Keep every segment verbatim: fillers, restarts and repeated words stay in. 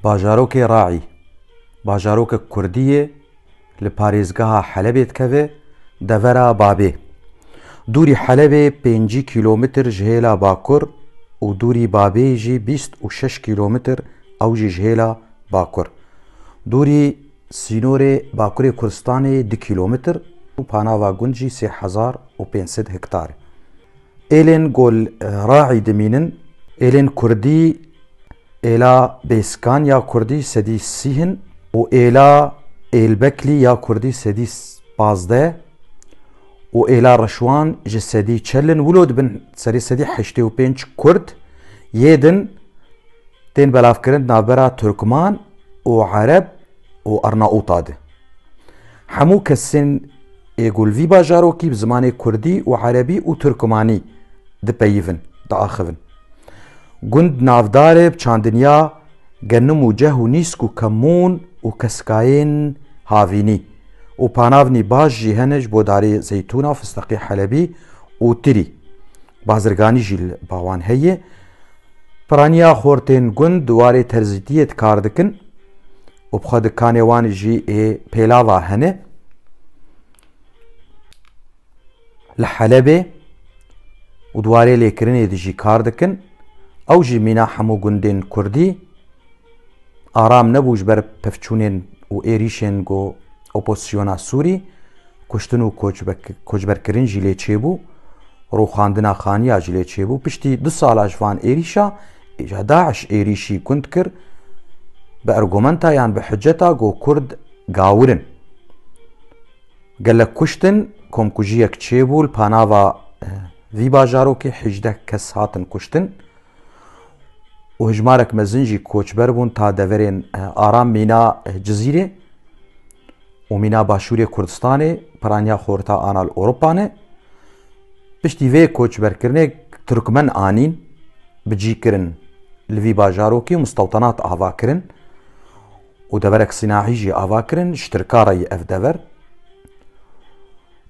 Bajarokê Raî, bajarokek kurdî ye, li parêzgeha Helebê dikeve, devera Babê. Dûrî Helebê pêncî kîlometr ji hêla bakur û dûrî Babê jî bîst û şeş kîlometr, ew jî ji hêla bakur. Dûrî sînorê Bakurê Kurdistanê du kîlometr û panava gund jî sê hezar û pênc sed hektar e. Êlên ku li Raî dimînin, êlên kurdî, êla Bêskan ya kurdî sedî sî in û êla Êlbeklî ya kurdî sedî pazdeh û êla Reşwan ji sedî çel in, wilo dibin serê sedî heştê û pênc kurd yê din tên belavkirin di navbera Turkman û Ereb û Arnauta de. Hemû kesên ê ku li vî bajarokî bi zimanê kurdî û erebî û turkmanî dipeyivin, diaxivin. Gund navdar e bi çandiniya genim û ceh û nîsk û kemûn û keskayên havînî û panavnî baş jî hene ji bo darê zeytûna, fisteqê helebî û tirî. Bazirganî jî li ba wan heye. Piraniya xortên gund di warê terzîtiyê di kar dikin û bi xwe dikanê wan jî ê pêlava hene. Li Helebê û di warê lêkirinê de jî kar dikin. Ew jî mîna hemû gundên kurdî. Aram nebû ji ber pevçûnên û êrîşên ku opozisyona Sûrî, kuştin û koçbek-, koçberkirin jî lê çêbû, rûxandina Xaniya jî lê çêbû. Piştî du sala ji van êrîşa, îca DAIŞ êrîşî gund kir, bi argumenta yan bi hiceta ku Kurd gawir in. Gelek kuştin, komkujiyek çêbû li panava, eh, vî bajarokê, hejdeh kes hatin kuştin û hijmarek mezin jî koçber bûn ta deverên, eh, Aram, mîna, eh, Cizîrê û mîna Başûrê Kurdistanê, piraniya xorta ana li Ewropa ne. Piştî vê koçberkirinê Tirkmen anîn, bi cî kirin li vî bajarokê, mustewtenat ava kirin û deverek sînahî jî ava kirin, ji Tirka re ye ev dever.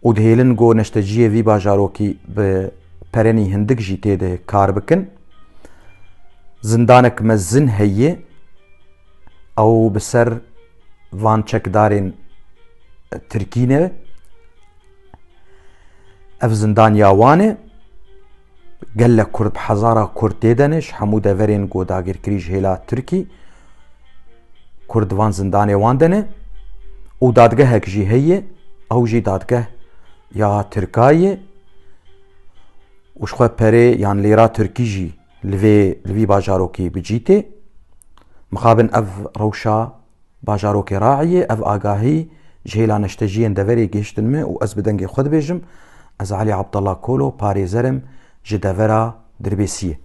Û dihêlin ku neşteciyê vî bajarokî bi perenî hindik jî tê de kar bikin. Zindanek mezin heye, ew bi ser van çekdarên Tirkî ne. Ev zindan ya wan e. Gelek Kurd, bi hezara Kurd tê de ne, ji hemû deverên ku dagirkirî ji hêla Tirkî, Kurd van zindanê wan de ne. Û dadgehek jî heye, ew jî dadgeh ya Tirka ye. Û ji xwe perê yan lêra Tirkî jî li vê, li vî bajarokê bi cî tê. Mixabin ev rewşa bajarokê Raiyê, ev agahî ji hêla neşteciyên deverê gihiştin me û ez bi dengê xwe dibêjim, ez Elî Abdullah Kolo, parêzer im ji devera Dirbêsiyê.